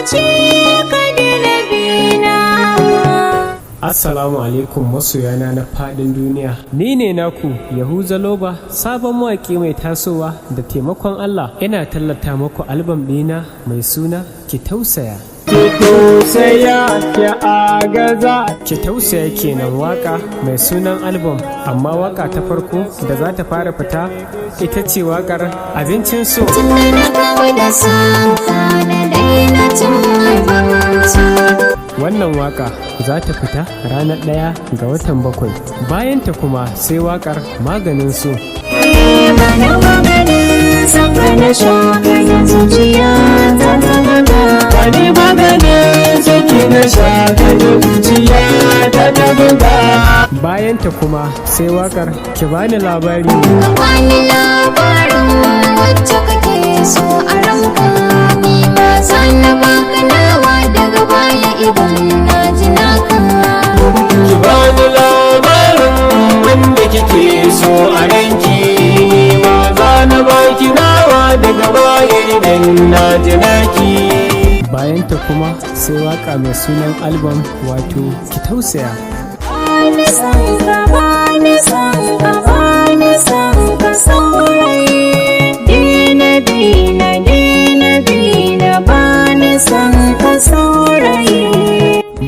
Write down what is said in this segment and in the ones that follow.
Ce ka daina bina. Assalamu alaikum masoyana na fadin duniya. Ni ne naku Yahuza Loba, sabon mawaƙi mai tasowa. Da taimakon Allah ina tallata muku albam ɗina mai suna Ki Tausaya. Ki tausaya, ki agaza. Ki Tausaya kenan waka mai sunan albam, amma waka ta farko da za ta fara fita ita ce wakar Abincin So. Tun da na kawo da sanka, na daina cin abinci. Wannan waka za ta fita ranar 1 ga watan 7. Bayanta kuma sai wakar Maganin So. Bana maganin sanka na sha, kayan zuciya ta ta buga. Wani maganin saki na sha, kada zuciya ta ta buga. Bayanta kuma sai wakar Ki Bani Labari. Wani labarin wacce kake so a ranka, ni ma na baka nawa daga baya idan na ji naka. Ki bani labarin wanda kike so a ranki, ni ma za na baki nawa daga baya idan na ji naki. Bayanta kuma sai waka mai sunan albam, wato Ki Tausaya. Bani son ka, bani son ka, bani son ka saurayi. Dina dina dina dina, bani son ka saurayi.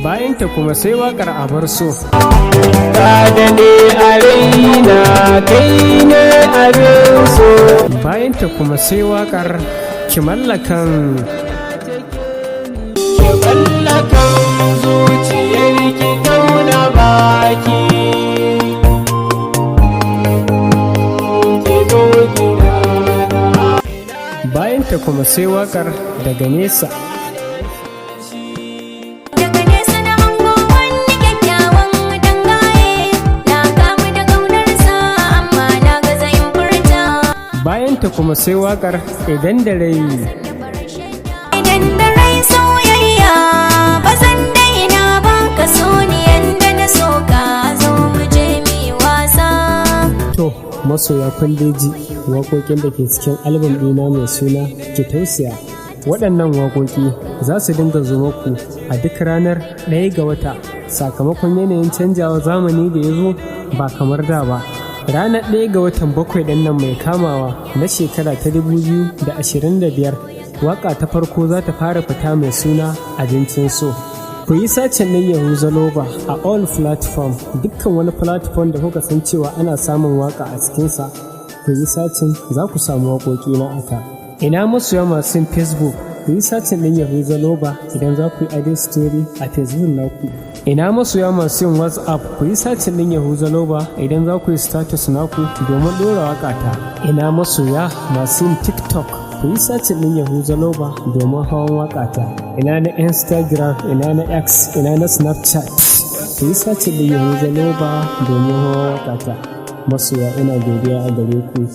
Bayanta kuma sai wakar Abar So. Ka daɗe a raina, kai ne abin so. Bayanta kuma sai wakar Ki Mallakan. Ki mallakan zuciyar ki, tauna baki, ki zo gidana. Bayanta kuma sai wakar Daga Nesa. Daga nesa na hango wani kyakkyawan dangaye, na kamu da ƙaunarsa amma na gaza in furta. Bayanta kuma sai wakar Idan da Rai. Idan da rai soyayya ba zan daina ba, ka so ni yanda na so ka, zo mu je mu yi wasa. To masoya, kwalleji waƙoƙin da ke cikin albam ɗina mai suna Ki Tausaya. Waɗannan waƙoƙi za su dinga zo muku a duk ranar 1 ga wata, sakamakon yanayin canjawa zamani da ya zo ba kamar da ba. Ranar 1 ga watan 7 ɗin nan mai kamawa na shekara ta 2025, waƙa ta farko za ta fara fita mai suna Abincin So. Ku yi searching ɗin Yahuza Loba a all platform, dukkan wani platform da kuka san cewa ana samun waka a cikinsa, ku yi searching, za ku samu waƙoƙi na aka. Ina masoya masu yin Facebook, ku yi searching ɗin Yahuza Loba idan za ku yi adding story a Facebook naku. Ina masoya masu yin WhatsApp, ku yi searching ɗin Yahuza Loba idan za ku yi status naku domin ɗora waƙa ta. Ina masoya masu yin TikTok, ku yi searching ɗin Yahuza Loba domin hawan waƙa ta. Ina na Instagram, ina na X, ina na Snapchat, ku yi searching ɗin Yahuza Loba domin hawan waƙa ta. Masoya, ina godiya a gare ku.